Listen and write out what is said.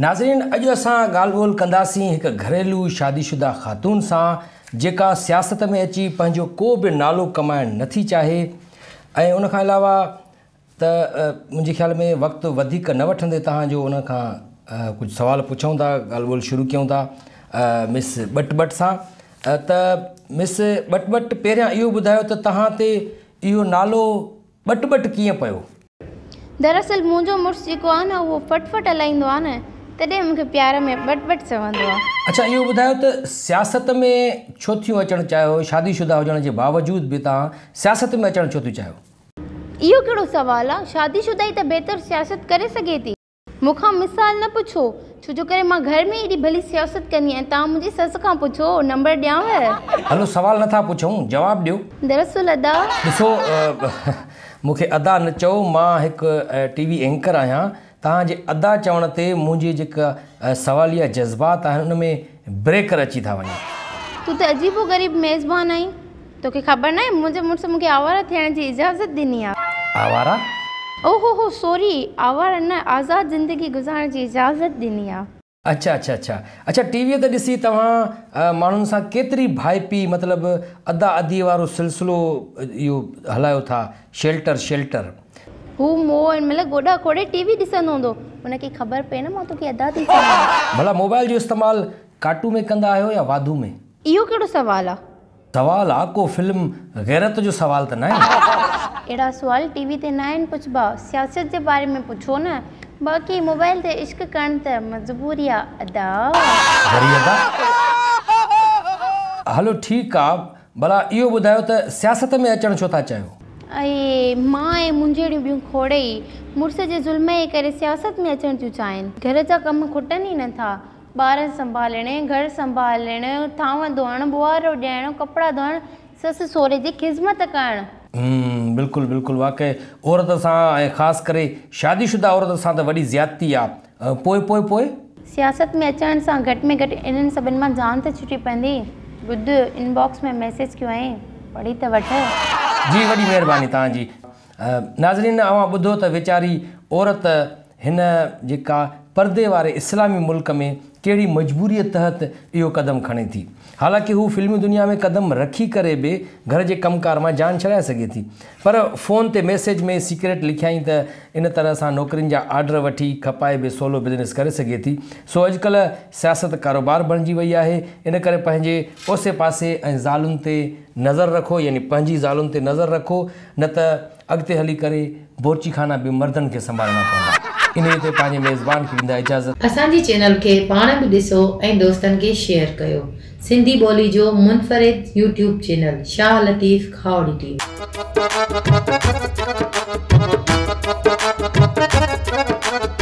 ناظرين اڄ اسان ڳالهه ٻولهه ڪنداسين هڪ گهريلو شادي شده خاتون سان جيڪا سياست ۾ اچي پنهنجو ڪو به نالو ڪمائڻ نه ٿي چاهي ۽ ان کان علاوه ته منهنجي خيال ۾ وقت وڌيڪ نه وٺندي توهان جو ان کان ڪجهه سوال پڇون ٿا ڳالهه ٻولهه شروع ڪيون ٿا مس ٻٽ ٻٽ سان ته مس ٻٽ ٻٽ پهريان اهو ٻڌايو ته توهان تي اهو نالو ٻٽ ٻٽ ڪيئن پيو؟ دراصل منهنجو مڙس جيڪو آ نه اهو ڦٽ ڦٽ هلائيندو آ نه تڏهن مون کي پيار ۾ ٻٽ ٻٽ چوندو آ. اڇا اهو ٻڌايو ته سياست ۾ ڇو ٿيون اچڻ چاهيو شادي شده هجڻ جي باوجود به توهان سياست ۾ اچڻ ڇو ٿيون چاهيو؟ اهو ڪهڙو سوال آ شادي شده ئي ته بهتر سياست ڪري سگهي ٿي. مون کان مثال نه پڇو، ڇو جو ڪري مان گهر ۾ ايڏي ڀلي سياست ڪندي آهيان، توهان منهنجي سس کان پڇو، نمبر ڏيانو؟ هلو سوال نه ٿا پڇون، جواب ڏيو. دراصل ادا. ڏسو مون کي ادا نه چئو، مان هڪ ٽي وي اينڪر آهيان، توهان جي ادا چوڻ تي منهنجي جيڪا سواليه جذبات آهن ان ۾ بريڪر اچي ٿا وڃن. تون ته عجيب و غريب ميزبان آهين. توکي خبر ناهي منهنجي مڙس مونکي آواره ٿيڻ جي اجازت ڏني آ. آواره؟ او هو هو سوري آواره نه آزاد زندگي گذارڻ جي اجازت ڏني آ. اڇا اڇا اڇا اڇا ٽي وي تي ڏسي توهان ماڻهن سان ڪيتري ڀائپي مطلب ادا ادي وارو سلسلو اهو هلايو ٿا شيلٽر شيلٽر. هو مئو هن مهل گوڏا کوڙي ٽي وي ڏسندو هوندو هن کي خبر پئي نه مان توکي ادا ٿي چوان. ڀلا موبائل جو استعمال ڪاٽو ۾ ڪندا آهيو يا واڌو ۾؟ اهو ڪهڙو سوال آ؟ سوال آ ڪو فلم غيرت جو سوال ته ناهي. اهڙا سوال ٽي وي تي ناهن پڇبا سياست جي باري ۾ پڇو نه باقي موبائل تي عشق ڪرڻ ته مجبوري آ ادا. وري ادا. هلو ٺيڪ آ ڀلا اهو ٻڌايو ته سياست ۾ اچڻ ڇو ٿا چاهيو؟ اي مان ۽ منهنجي جهڙيون ٻيون کوڙ ئي مڙس جي ظلم جي ڪري سياست ۾ اچڻ ٿيون چاهين گهر جا ڪم کٽن ئي نه ٿا ٻار سنڀالڻ، گهر سنڀالڻ، ٿانو ڌوئڻ، ٻهارو ڏيڻ، ڪپڙا ڌوئڻ، سس سهري جي خذمت ڪرڻ. همم بلڪل بلڪل واقعي عورت سان ۽ خاص ڪري شادي شده عورت سان ته وڏي زيادتي آ پوء پوء پوء؟ سياست ۾ اچڻ سان گهٽ ۾ گهٽ انهن سڀن مان جان ته ڇٽي پوندي. ٻڌ ان باڪس ۾ ميسيج ڪيو آهي پڙهي ته وٺ. جي وڏي مهرباني توهان جي. ناظرين اوهان ٻڌو ته ويچاري عورت هن جيڪا پردي واري اسلامي ملڪ ۾ ڪهڙي مجبوريء تحت اهو قدم کڻي ٿي. حالانڪه هو فلمي دنيا ۾ قدم رکي ڪري به گهر جي ڪم ڪار مان جان ڇڏائي سگهي ٿي. پر فون تي ميسيج ۾ سيڪريٽ لکيائين ته ان طرح سان نوڪرين جا آرڊر وٺي کپائي به سولو بزنس ڪري سگهي ٿي. سو اڄڪلهه سياست ڪاروبار بڻجي وئي آهي. ان ڪري پنهنجي اوسي پاسي ۽ زالن تي نظر رکو يعني پنهنجي زالن تي نظر رکو نه ته اڳتي هلي ڪري بورچي خانا به مردن کي سنڀالڻا پوندا. انهيء تي پنهنجي ميزبان کي ڏيندا اجازت. اسان جي چينل کي پاڻ به ڏسو ۽ دوستن کي شيئر ڪيو. سنڌي ٻولي جو منفرد YouTube channel Shah Latif Khauri T V.